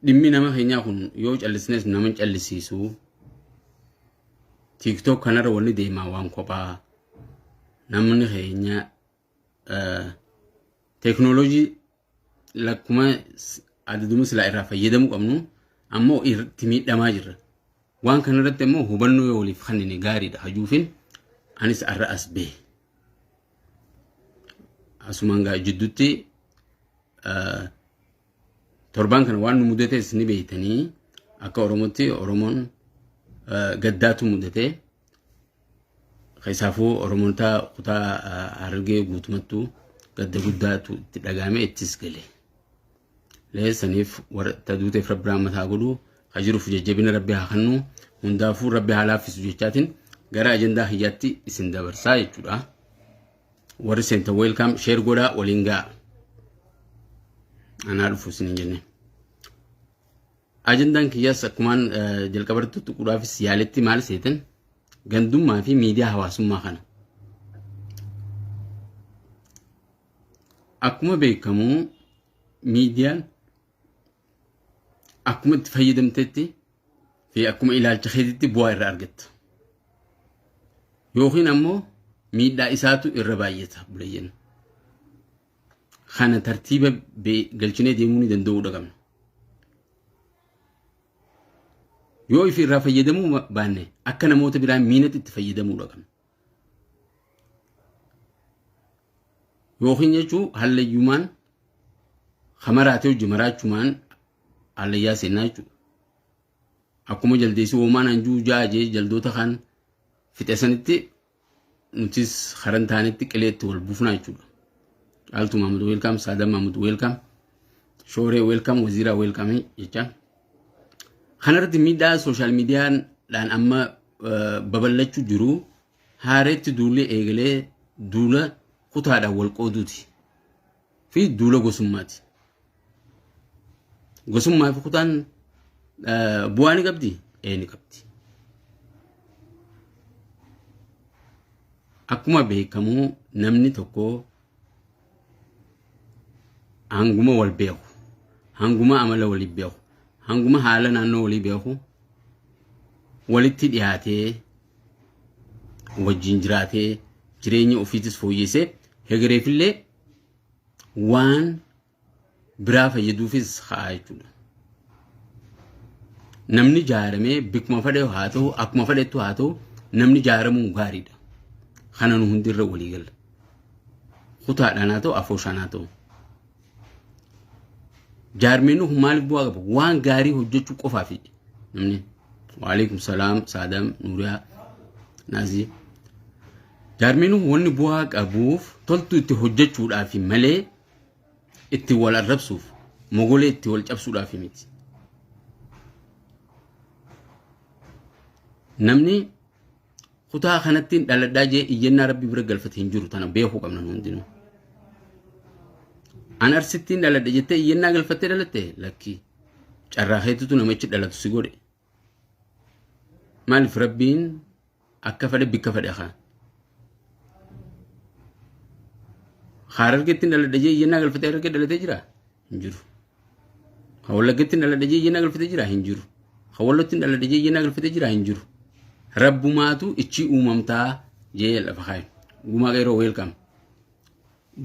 Dhimmi nama keenyaa kun yoo callisnes nama hin callisiisu. TikTok kanarra wanni deemaa waan kophaa namni keenya teeknooloojii lakkuma adaduma silaa irraa fayyadamuu qabnu ammoo itti miidhamaa jirra. Waan kanarratti ammoo hubannoo yoo waliif kennine gaariidha hajuufin anis arra as bahe. Asumaan gaa jidduutti torbaan kana waan nu mudates ni beektanii akka Oromootti Oromoon gaddaatu mudate. Keessaafuu Oromoota kutaa Harargee guutumattuu gadda guddaatu itti dhagahame ittis gale. Leessaniif warra duuteef rabbi rahmata haa godhu ka jiruuf jajjabina rabbi haa kennu hundaafuu rabbi haa laaffisu jechaatiin gara ajandaa kiyyaatti isin dabarsaa jechuudha. Warri seentan welcome share godhaa waliin ga'a. Anaa dhufu isin hin jenne. Ajandaan kiyyaas akkumaan jalqabarratti tuquudhaafis yaaletti maal seetan gandummaa fi miidiyaa hawaasummaa kana. Akkuma beekamu miidiyaan akkuma itti fayyadamtetti fi akkuma ilaalcha keetitti bu'aa irraa argatta. Yookiin ammoo miidhaa isaatu irra baay'ata buleeyyan. Kana tartiiba galchinee deemuu ni danda'uu qabna. Yoo ifi irraa fayyadamuu baanne akka namoota biraa miinatti itti fayyadamuu qabna. Yookiin jechuun hallayyumaan kamaraatee hojii maraachumaan hallayyaa seenaa jechuudha. Akkuma jaldeessi hoomaan hanjuu jaajee jaldoota kan fixe sanitti nutis karan taanetti qileetti wal buufnaa jechuudha. Caaltuu Mahmud welcome, Saadam Mahmud welcome, Shooree welcome, Waziiraa welcome jecha. Kanarratti miidhaa sooshaal miidiyaadhaan amma babal'achuu jiru haareetti duulli eegalee duula kutaadhaan wal qooduuti fi duula gosummaati. Gosummaa fi kutaan bu'aa ni qabdi? Ee ni qabdi. Akkuma beekamu namni tokko hanguma wal beeku, hanguma amala walii beeku, hanguma haala naannoo walii beeku walitti dhiyaatee wajjin jiraatee jireenya ofiitis fooyyessee hegereefillee waan biraa fayyaduufis ka'a jechuudha. Namni jaaramee bikkuma fedhe haa ta'u akkuma fedhettu haa ta'u namni jaaramuun gaariidha. Kana nu hundirra walii galla. Kutaadhaan haa ta'u afooshaan haa ta'u. Jaarmeen kun maaliif bu'aa qaba? Waan gaarii hojjechuu qofaaf namni. Waalaikum salaam Saadam Nuuriyaa Naazii. Jaarmeen kun wanni bu'aa qabuuf toltu itti hojjechuudhaaf malee itti wal arrabsuuf mogolee itti wal cabsuudhaaf miti. Namni kutaa kanattiin dhaladhaa jee iyyannaa rabbi bira galfate hin jiru tana beekuu qabna nu hundinuu. An arsittiin dhaladhe jettee iyyannaa galfattee dhalatte lakkii carraa keetitu namichi dhalatu si godhe. Maaliif rabbiin akka fedhe bikka fedhe haa. Harargeetti dhaladhe jee iyyannaa galfatee harargee dhalatee jira hin jiru. Wallaggeetti dhaladhe jee iyyannaa galfatee jira hin jiru. Wallootti dhaladhe jee iyyannaa galfatee jira hin jiru. Rabbumaatu ichi uumamtaa jee lafa kaaye. Gumaa qeeroo welcome.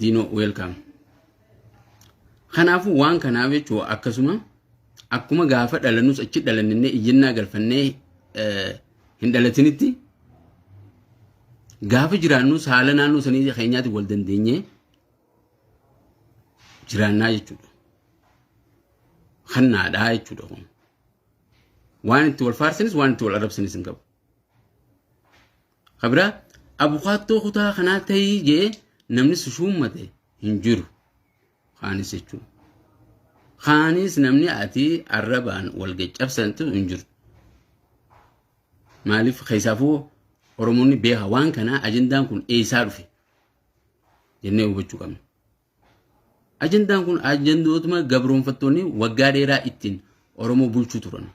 Diinoo welcome. Kanaafuu waan kanaaf jechuun akkasuma akkuma gaafa dhalannus achi dhalannee iyyannaa galfannee hin dhalatinitti gaafa jiraannus haala naannoo sanii keenyaatti wal dandeenyee jiraannaa jechuudha. Kannaadhaa jechuudha kun. Waan itti wal faarsanis waan itti wal arrabsanis hin qabu. Kabiraa abukaattoo kutaa kanaa ta'ii jee namni si shuummate hin jiru. Kaanis jechuudha. Kaanis namni ati arrabaan wal gaccabsantu hin jiru. Maaliif keessaafuu Oromoonni beeka waan kanaa ajandaan kun eessaa dhufe jennee hubachuu qabna. Ajandaan kun ajandootuma gabroonfattoonni waggaa dheeraa ittiin Oromoo bulchuu turan.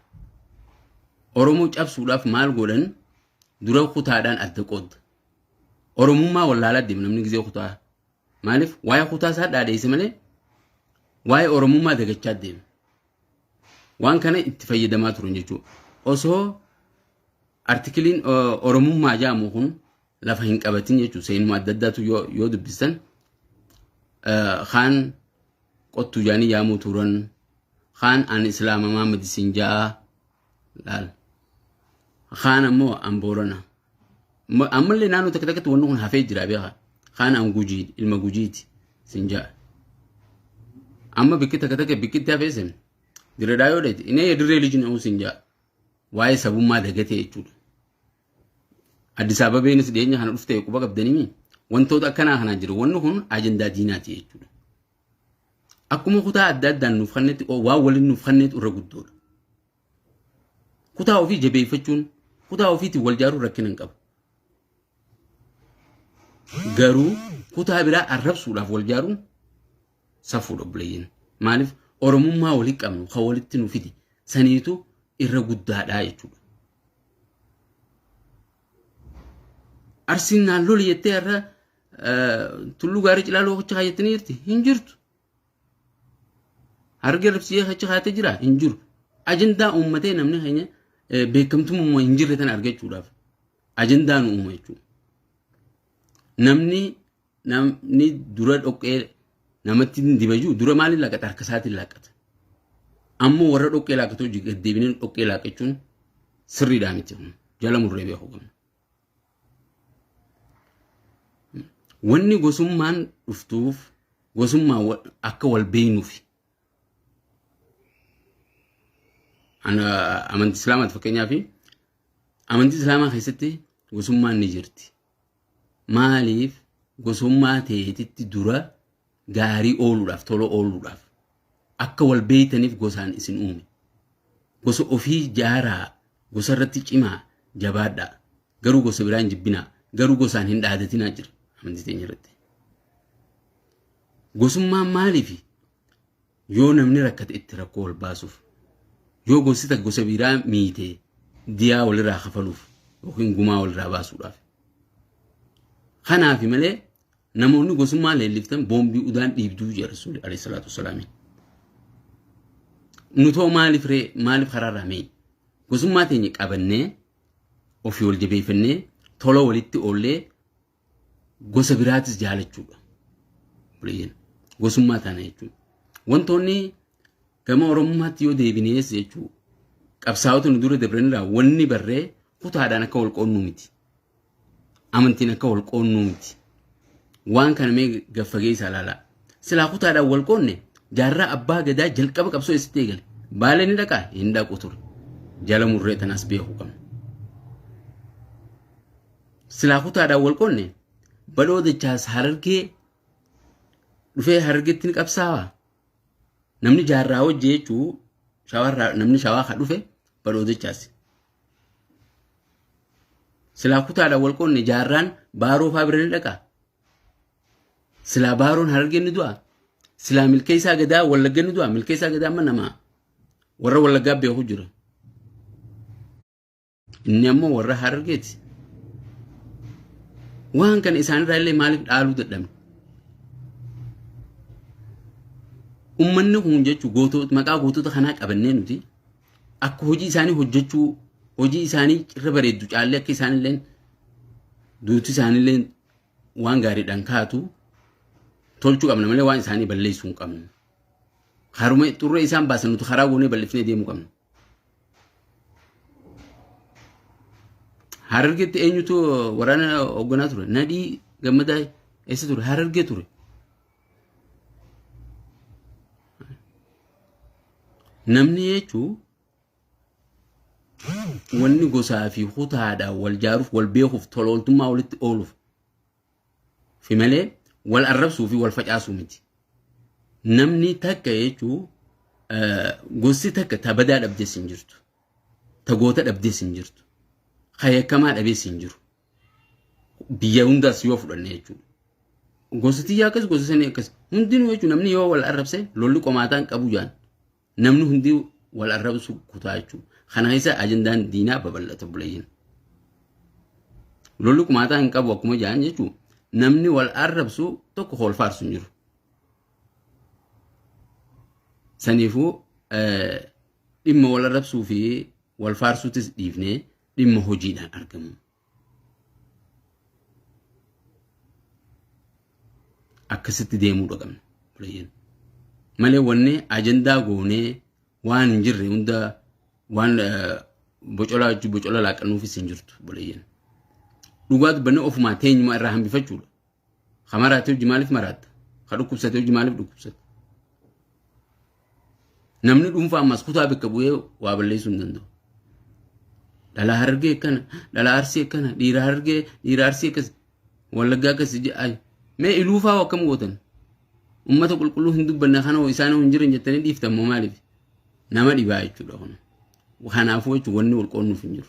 Oromoo cabsuudhaaf maal godhan dura kutaadhaan adda qoodda. Oromummaa wallaalaa deema namni gizee kutaa. Maaliif waa'ee kutaa isaa dhaadheesse malee waa'ee Oromummaa dagachaa deema. Waan kana itti fayyadamaa turan jechuudha. Osoo artikiliin Oromummaa jedhamu kun lafa hin qabatin jechuudha. Seenuma adda addaatu yoo dubbistan kaan qottuu jaanii yaamuu turan, kaan an Islaama Mahammad isin ja'a laal, kaan ammoo an Boorana. Ammallee naannoo takka takkatti wanni kun hafee jira beekaa. Kaan an Gujii, ilma Gujiiti sin ja'a. Amma bikki takka takka bikkitti hafee sen direedhaa yoo dheete inni dirree lijin ta'uu sin ja'a. Waa'ee sabummaa dagatee jechuudha. Addis Ababeenis dhiyeenya kana dhuftee quba qabdanii wantoota akkanaa kanaa jiru. Wanni kun ajandaa diinaati jechuudha. Akkuma kutaa adda addaan nuuf kennetti waan waliin nuuf kennetu irra guddoodha. Kutaa ofii jabeeffachuun kutaa ofiitiin wal jaaruun rakkina hin qabu. Garuu kutaa biraa arrabsuudhaaf wal jaaruun safuudha obboleeyyiin. Maaliif Oromummaa walii qabnu kan walitti nu fide saniitu irra guddaadha jechuudha. Arsiin naan loli jettee har'a tulluu gaarii cilaaloo achi kaayattanii jirti hin jirtu. Harargee rabsiyee achi kaayatee jira hin jiru. Ajandaa uummatee namni keenya beekamtummaa hin jirre tana argachuudhaaf ajandaa nu uuma jechuudha. Namni dura dhoqqee namatti hin dibaju dura maaliin laaqata harka isaatiin laaqata. Ammoo warra dhoqqee laaqatu hojii gaddeebinee dhoqqee laaqachuun sirriidhaa miti kun jala murree beekuu qabna. Wanni gosummaan dhuftuuf gosummaa akka wal beeknuufi. Amantii Islaamaati fakkeenyaaf amantii Islaamaa keessatti gosummaan ni jirti. Maaliif gosummaa teetitti dura gaarii ooluudhaaf tola ooluudhaaf akka wal beeytaniif gosaan isin uume. Gosa ofii jaaraa gosa irratti cimaa jabaadhaa garuu gosa biraa hin jibbinaa garuu gosaan hin dhaadatinaa jira amantii teenya irratti. Gosummaan maaliifi yoo namni rakkate itti rakkoo wal baasuuf yoo gosti takka gosa biraa miite diyaa walirraa kafaluuf yookiin gumaa walirraa baasuudhaaf. Kanaafi malee namoonni gosummaa leelliftan boombii udaan dhiibduu jedha Rasuulli alayhi salaatu wassalaam. Nutoo maaliif ree maaliif karaarraa mee gosummaa teenya qabannee ofii wal jabeeffannee tola walitti oollee gosa biraatis jaalachuudha. Obboleeyyan gosummaa taana jechuudha. Wantoonni gama Oromummaatti yoo deebinees jechuudha. Qabsaa'ota nu dura dabranirraa wanni barree kutaadhaan akka wal qoonnuu miti. Amantiin akka wal qoonnuu miti. Waan kana mee gaffageessaa ilaalaa. Silaa kutaadhaan wal qoonne jaarraa abbaa gadaa jalqaba qabsoo eessatti eegale. Baalee ni dhaqaa hin dhaqu ture. Jala murree tanaas beekuu qabna. Silaa kutaadhaan wal qoonne badhoo dachaas Harargee dhufee Harargeetti ni qabsaawaa. Namni jaarraa hojii jechuu shawarraa namni shawaa ka dhufe badhoo dachaas. Silaa kutaadhaan wal qoonne jaarraan baaroo faa bira ni dhaqaa. Silaa baaroon Harargee ni du'a. Silaa milkeessaa gadaa Wallagga ni du'a. Milkeessaa gadaa amma nama warra Wallaggaa beeku jira. Inni ammoo warra Harargeeti. Waan kana isaanirraa illee maaliif dhaaluu dadhabne? Uummanni kun jechuun gootota maqaa gootota kanaa qabannee nuti akka hojii isaanii hojjechuu hojii isaanii irra bareeddu caallee akka isaanillee duuti isaanillee waan gaariidhaan kaatu tolchuu qabna malee waan isaanii balleessuu hin qabnu. Haruma xurree isaan baasan nuti karaa goonee bal'ifnee deemuu qabna. Harargeetti eenyutu waraana hoogganaa ture? Nadhii Gammadaa eessa ture? Harargee ture. Namni jechuun wanni gosaa fi kutaadhaan wal jaaruuf, wal beekuuf, tola ooltummaa walitti ooluuf fi malee wal arrabsuu fi wal facaasuu miti. Namni takka jechuun gosti takka ta badaa dhabdees hin jirtu. Ta goota dhabdees hin jirtu. Ka yakkamaa dhabees hin jiru. Biyya hundaas yoo fudhanne jechuudha. Gosa tiyyaa akkas gosa sanii akkas hundinuu jechuun namni yoo wal arrabse lolli qomaataan qabu jaan namni hundi wal arrabsu kutaa jechuudha. Kana keessa ajandaan diinaa babal'ata buleeyyin. Lolli qomaataa hin qabu akkuma jaan jechuudha. Namni wal arrabsu tokko wal faarsu hin jiru. Saniifuu Dhimma wal arrabsuu fi wal faarsuutis dhiifnee dhimma hojiidhaan argamu. Akkasitti deemuu qabna. Malee wanni ajandaa goonee waan hin jirre hunda waan bocolaa jechuun bocola laaqannuufis hin jirtu boleeyyan. Dhugaa dubbannee ofumaa teenyumaa irraa hambifachuudha. Ka maraate hojii maaliif maraatta? Ka dhukkubsate hojii maaliif dhukkubsata? Namni dhuunfaa ammas kutaa bakka bu'ee waa balleessuu hin danda'u. Dhalaa Harargee akkana, dhalaa Arsii akkana, dhiira Harargee, dhiira Arsii akkas, Wallaggaa akkas jedhaa. Mee iluufaa akkam gootan? Uummata qulqulluu hin dubbanne kana isaan hin jiran jettanii dhiiftan moo maaliif? Nama dhibaa jechuudha kun. Kanaafuu jechuun wanni wal qoonnuuf hin jiru.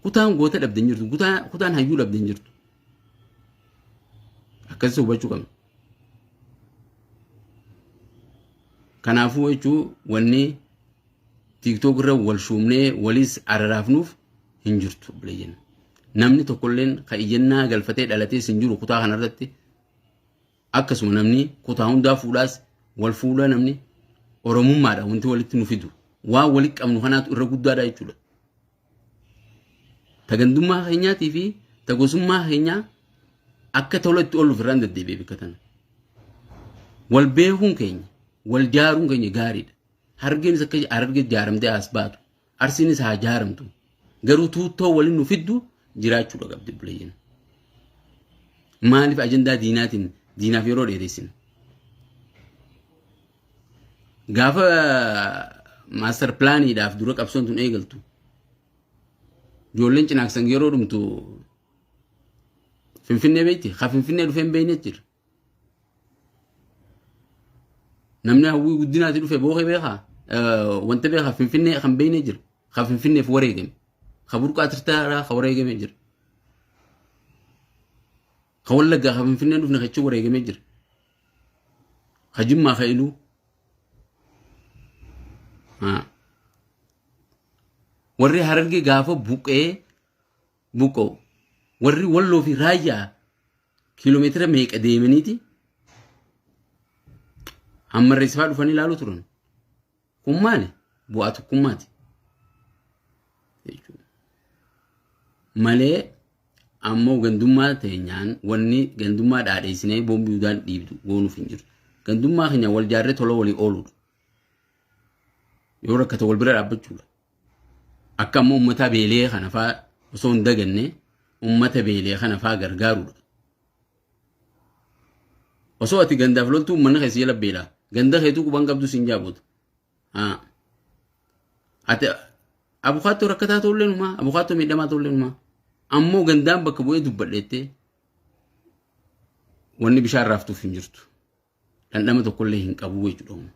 Kutaan goota dhabde hin jirtu. Kutaan hayyuu dhabde hin jirtu. Akkasii hubachuu qabna. Kanaafuu jechuun wanni TikTok irra wal shuumnee waliis araraafnuuf hin jirtu obboleeyyan. Namni tokkolleen kan iyyannaa galfatee dhalatees hin jiru kutaa kanarratti. Akkasuma namni kutaa hundaa fuudhaas wal fuudhaa namni Oromummaadha wanti walitti nu fidu. Waan walitti qabnu kanaatu irra guddaadha jechuudha. Ta gandummaa keenyaatii fi ta gosummaa keenyaa akka tola itti ooluuf irraan deddeebi'ee bakka tana. Wal beekuun keenya, wal jaaruun keenya gaariidha. Harargeenis akka Harargee jaaramtee as baatu. Arsiinis haa jaaramtu. Garuu tuuttoo waliin nu fiddu jiraachuudha qabdi obboleeyyan. Maaliif ajandaa diinaatiin diinaaf yeroo dheeressina? Gaafa maastar pilaaniidhaaf dura qabsoon tun eegaltu ijoolleen cinaaksan yeroo dhumtu Finfinnee beekti? Ka Finfinnee dhufee hin beekne jira. Namni hawwii guddinaati dhufe bookee beekaa? Wanta beekaa Finfinnee kan beekne jira. Ka Finfinneef wareegame. Ka burqaa tirtaaraa ka wareegame jira. Ka Wallaggaa ka Finfinnee dhufne kachi wareegame jira. Ka Jimmaa ka Iluu. Warri Harargee gaafa buqee buqqa'u warri Walloo fi Raayyaa kiiloomeetira meeqa deemaniiti hammarreessifaa dhufanii ilaaluu turan. Kun maali? Bu'aa tokkummaati. Jechuudha. Malee ammoo gandummaa teenyaan wanni gandummaa dhaadheessinee boombii udaan dhiibdu goonuuf hin jiru. Gandummaa keenya wal jaarree tola walii ooluudha. Yoo rakkate wal bira dhaabbachuudha. Akka ammoo uummataa beelee kana faa osoo hin daganne uummata beelee kana faa gargaaruudha. Osoo ati gandaaf loltuu uummanni keessa jala beelaa. Ganda keetuu quban qabdu siin jaaboota. Ati abukaattoo rakkataa ta'ullee numaa abukaattoo miidhamaa ta'ullee numaa. Ammoo gandaan bakka bu'ee dubbadheettee wanni bishaan raaftuuf hin jirtu. Dhandhama tokkollee hin qabu jechuudha.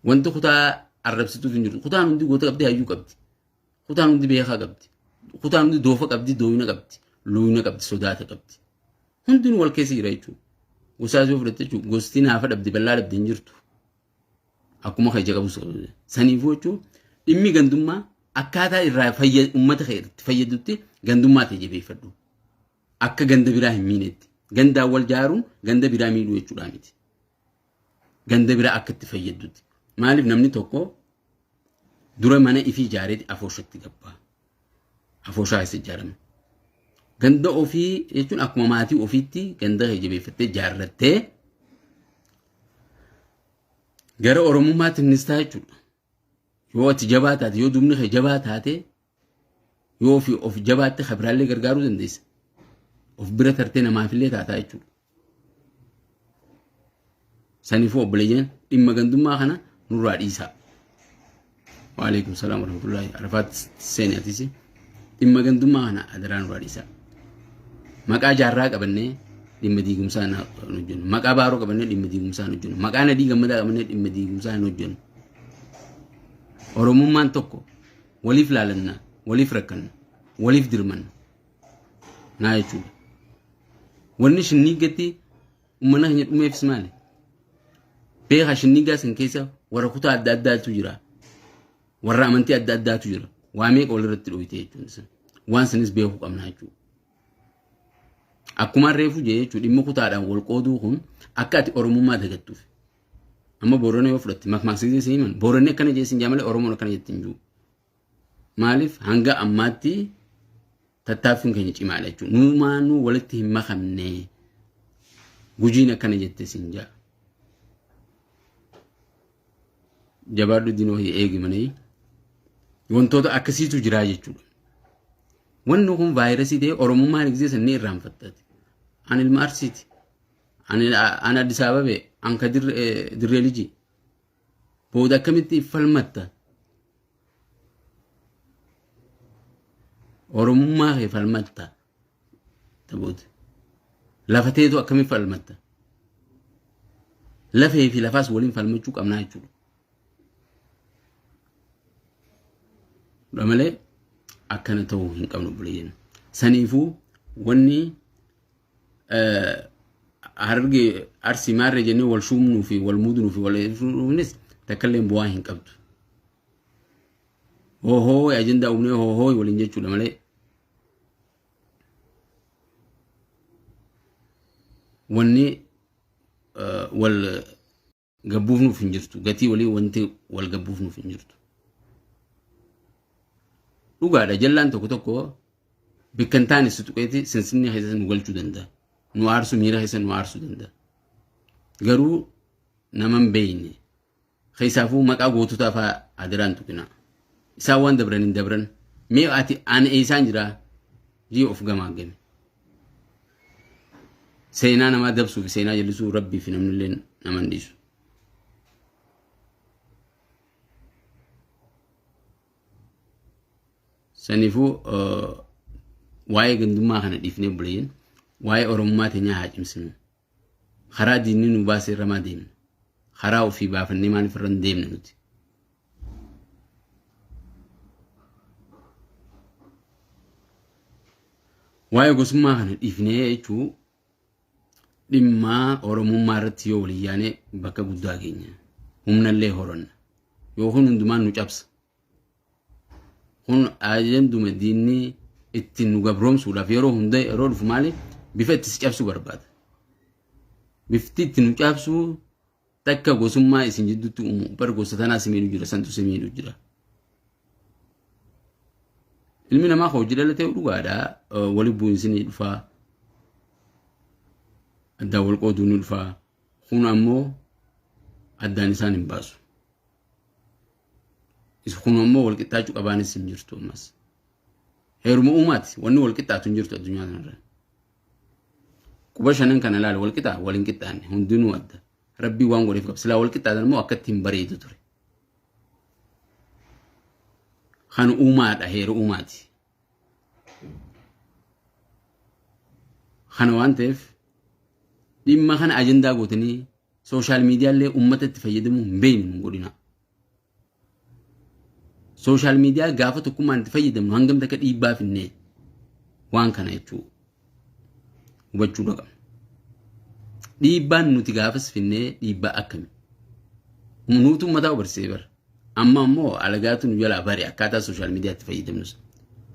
Wanti kutaa arrabsituuf hin jirtu. Kutaan hundi goota qabdi hayyuu qabdi. Kutaan hundi beekaa qabdi. Kutaan hundi doofa qabdi, dooyina qabdi, luuyina qabdi, sodaata qabdi. Hundinuu wal keessa jira jechuudha. Gosaas yoo fudhatte jechuudha. Gosti naafa dhabdi, bal'aa dhabdi hin jirtu. Akkuma kan ija qabus qabu. Saniifuu jechuun dhimmi gandummaa akkaataa irraa uummata kee itti fayyadutti gandummaa ta'e jabeeffadhu. Akka ganda biraa hin miinetti. Gandaan wal jaaruun ganda biraa miidhuu jechuudha miti. Ganda biraa akka itti fayyaddutti. Maaliif namni tokko dura mana ifii ijaareeti afooshatti gabbaa. Afooshaa keessa ijaarame. Ganda ofii jechuun akkuma maatii ofiitti ganda kee jabeeffattee ijaarrattee gara Oromummaatti nistaa jechuudha. Yoo ati jabaa taate, yoo dubni kee jabaa taate, yoo ofii of jabaatte kan biraallee gargaaruu dandeessa. Of bira tartee namaafillee taataa jechuudha. Saniifuu obboleeyyan dhimma gandummaa kana nurraa dhiisaa. Waalaikum salaam warahmatullahi Arafaat seeni atis dhimma gandummaa kana adaraa nurraa dhiisaa. Maqaa jaarraa qabannee dhimma diigumsaa hin hojjennu. Maqaa baaroo qabannee dhimma diigumsaa hin hojjennu. Maqaa nadii gammadaa qabannee dhimma diigumsaa hin hojjennu. Oromummaan tokko waliif laalanna, waliif rakkanna, waliif dirmanna. Naa jechuudha. Wanni shinniiggatti uummanni keenya dhumeefis maali? Beekaa shinniiggaa san keessa warra kutaa adda addaatu jira. Warra amantii adda addaatu jira. Waa meeqa walirratti dhoyite jechuun isa. Waan sanis beekuu qabna jechuudha. Akkuma reefu jee jechuudha dhimma kutaadhaan wal qooduu kun akka ati Oromummaa dagattuuf. Amma Boorana yoo fudhatte makmaaksisee si himan Booranni akkana jee sin jaa malee Oromoon akkana jetti hin jiru. Maaliif hanga ammaatti tattaaffiin keenya cimaadha jechuudha. Nuumaanuu walitti hin makamne. Gujiin akkana jette sin jaa. Jabaadhu dinoo eegi malee wantoota akkasiitu jira jechuudha. Wanni kun vaayirasii ta'ee Oromummaan gisee san ni irraanfattate. Ani ilma Arsiiti. Ani Addis Ababee. An ka dirree liji. Booda akkamitti falmatta? Oromummaa kee falmatta. Booda. Lafa teetu akkamitti falmatta? Lafee fi lafaas waliin falmachuu qabnaa jechuudha. Dha malee akkana ta'uu hin qabnu obboleeyyan. Saniifuu wanni Harargee Arsii maarree jennee wal shuumnuu fi wal muudnuu fi wal fuudhuunis takka illee bu'aa hin qabdu. Hoohoo ajandaa uumnee hoohoo waliin jechuudha malee. Wanni wal gabbuufnuuf hin jirtu. Gatii walii wanti wal gabbuufnuuf hin jirtu. Dhugaadha jallaan tokko tokko bikka hin taane si tuqeeti sinsinni keessa nu galchuu danda'a. Nu aarsu miira keessa nu aarsuu danda'a. Garuu nama hin beekne keessaafuu maqaa goototaa fa'aa adaraan tuqinaa. Isaan waan dabran hin dabran. Mee ati ani eessaan jiraa? Jii of gamaaggame. Seenaa namaa dabsuu fi seenaa jallisuu rabbii fi namni illee nama hin dhiisu. Saniifuu waa'ee gandummaa kana dhiifnee obboleeyyan waa'ee Oromummaa teenyaa haa cimsinu. Karaa diinni nu baase irra maa deemna? Karaa ofii baafannee maaliif irra hin deemne nuti? Waa'ee gosummaa kana dhiifnee jechuu dhimma Oromummaa irratti yoo waliin yaane bakka guddaa geenya. Humnallee horanna. Yookiin hundumaan nu cabsa. Kun ajanduma diinni ittiin nu gabroomsuudhaaf yeroo hunda yeroo dhufu maali bifa itti si cabsuu barbaada. Bifti itti nu cabsuu takka gosummaa isin jidduutti uumu bar gosa tanaa si miidhu jira santu si miidhu jira. Ilmi namaa ka hojii dhalatee dhugaadha wali bu'insi ni dhufaa addaan wal qooduu ni dhufaa kun ammoo addaan isaan hin baasu. Kun ammoo wal qixxaachuu qabaanis hin jirtu ammas. Heeruma uumaati wanni wal qixxaatu hin jirtu addunyaa kanarra. Quba shanan kana ilaali wal qixaa wal hin qixxaanne hundinuu adda. Rabbii waan godheef qaba. Silaa wal qixxaatan immoo akkatti hin bareedu ture. Kan uumaadha heera uumaati. Kana waan ta'eef dhimma kana ajandaa gootanii sooshaal miidiyaallee uummata itti fayyadamuu hin beeknu hin godhina. Sooshaal miidiyaa gaafa tokkummaan itti fayyadamnu hangam takka dhiibbaa finnee waan kana jechuu hubachuu qabna. Dhiibbaan nuti gaafas finnee dhiibbaa akkami? Nuutu uummataa barsiisee bara. Amma ammoo alagaatu nu jalaa bare akkaataa sooshaal miidiyaatti fayyadamnus.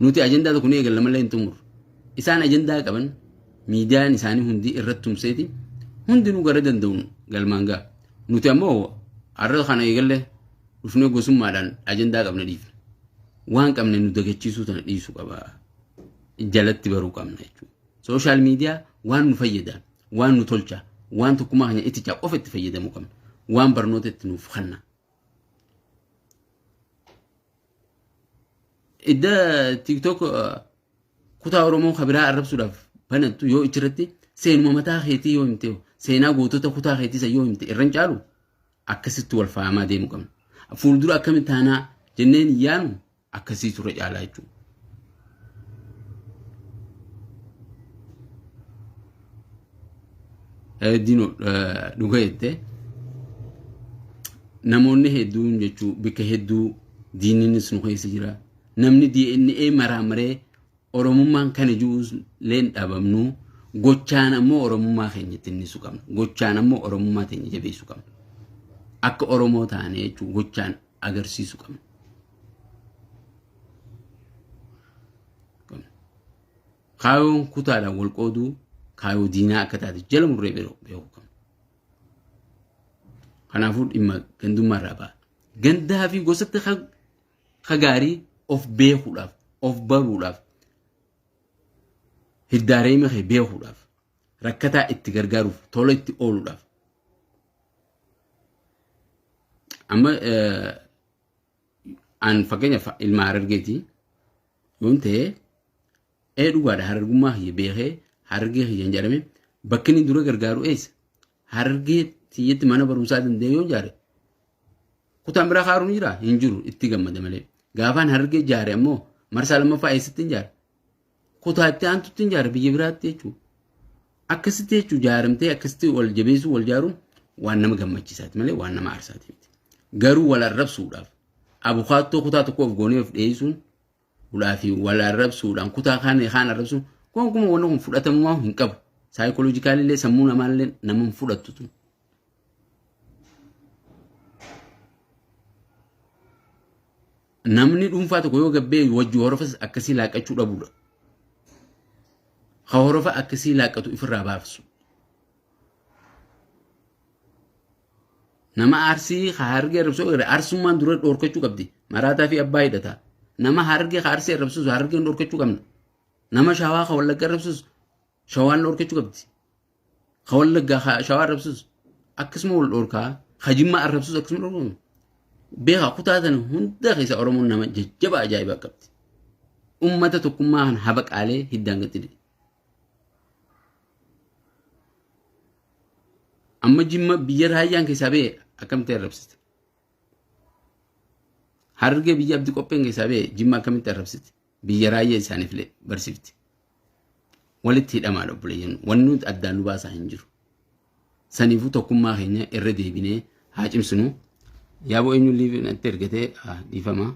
Nuti ajandaa tokko ni eegalla malee hin xumurru. Isaan ajandaa qaban miidiyaan isaanii hundi irratti tumseeti hundinuu gara danda'uun galmaan ga'a. Nuti ammoo har'a kana eegalle dhufnee gosummaadhaan ajandaa qabna dhiifna. Waan qabne nu dagachiisuu tana dhiisuu qaba. Jalatti baruu qabna jechuudha. Sooshaal miidiyaa waan nu fayyada, waan nu tolcha, waan tokkummaa keenya itichaa qofa itti fayyadamuu qabna. Waan barnoota itti nuuf kanna. Idda TikTok kutaa Oromoo kan biraa arrabsuudhaaf banattu yoo ichirratti seenuma mataa keetii yoo himte seenaa gootota kutaa keetii san yoo himte irran caalu akkasitti wal faamaa deemuu qabna. Fuuldura akkamitti taanaa jenneen yaanu akkasii turre caalaa jechuudha. Dino dhuga jette namoonni hedduun jechuu bikka hedduu diinninis nu keessa jira. Namni DNA maraa maree Oromummaan kana jiruus leen dhabamnu gochaan ammoo Oromummaa keenya tinnisuu qabna. Gochaan ammoo Oromummaa teenya jabeessuu qabna. Akka Oromoo taane jechuun gochaan agarsiisuu qabna. Kaayoon kutaadhaan wal qooduu Kaayoo diinaa akka taate jala murree beekuu qabna. Kanaafuu dhimma gandummaa irraa ba'a. Gandaa fi gosatti ka gaarii of beekuudhaaf, of baruudhaaf, hiddaareema kee beekuudhaaf, rakkataa itti gargaaruuf, tola itti ooluudhaaf. Amma an fakkeenyaaf ilma Harargeeti yoon ta'e, ee dhugaadha, Harargummaa kiyya beekee Harargee kiyyan jedhame bakki inni dura gargaaru eessa? Harargee tiyyatti mana barumsaa danda'e yoo ijaare kutaan biraa kaaruun jira hin jiru, itti gammada malee. Gaafaan Harargee ijaare ammoo marsaa lammaffaa eessatti hin ijaare? Kutaa itti aantutti hin ijaare, biyya biraatti jechuudha. Akkasitti jechuun ijaaramtee akkasitti wal jabeessuu, wal ijaaruun waan nama gammachiisaati malee waan nama aarsaati miti. Garuu wal arrabsuudhaaf abukaattoo kutaa tokko of goonee of dhiyeessuun ulaa fi wal arrabsuudhaan kutaa kaan kaan arrabsuun gonkumaa wanni kun fudhatamummaa hin qabu. Psychologically illee sammuu namaallee nama hin fudhattu tun. Namni dhuunfaa tokko yoo gabbee wajji horofas akkasii laaqachuu dhabuudha. Ka horofa akkasii laaqatu ifirraa baafsu. Nama Arsii ka Harargee arrabsuu agarre Arsummaan dura dhoorkachuu qabdi. Maraataa fi abbaa hidhata. Nama Harargee ka Arsii arrabsuus Harargeen dhoorkachuu qabna. Nama Shawaa ka Wallagga arrabsuus Shawaan dhoorkachuu qabdi. Ka Wallaggaa ka Shawaa arrabsuus akkasuma wal dhoorkaa. Ka Jimmaa arrabsuus akkasuma dhoorkaa. Beekaa, kutaa sana hunda keessa Oromoon nama jajjabaa ajaa'ibaa qabdi. Ummata tokkummaa kan habaqaalee hiddaan gatti. Amma Jimma biyya Raayyaan keessaa ba'e akkamitti arrabsite? Harargee biyya Abdi Qopheen keessaa ba'e Jimma akkamitti arrabsite? Biyya Raayyaa isaaniif illee barsiifti. Walitti hidhamaadha obboleeyyan. Wanni nuti addaan nu baasaa hin jiru. Saniifuu tokkummaa keenya irra deebinee haa cimsinu. Yaaboo eenyu liivi natti ergatee dhiifama.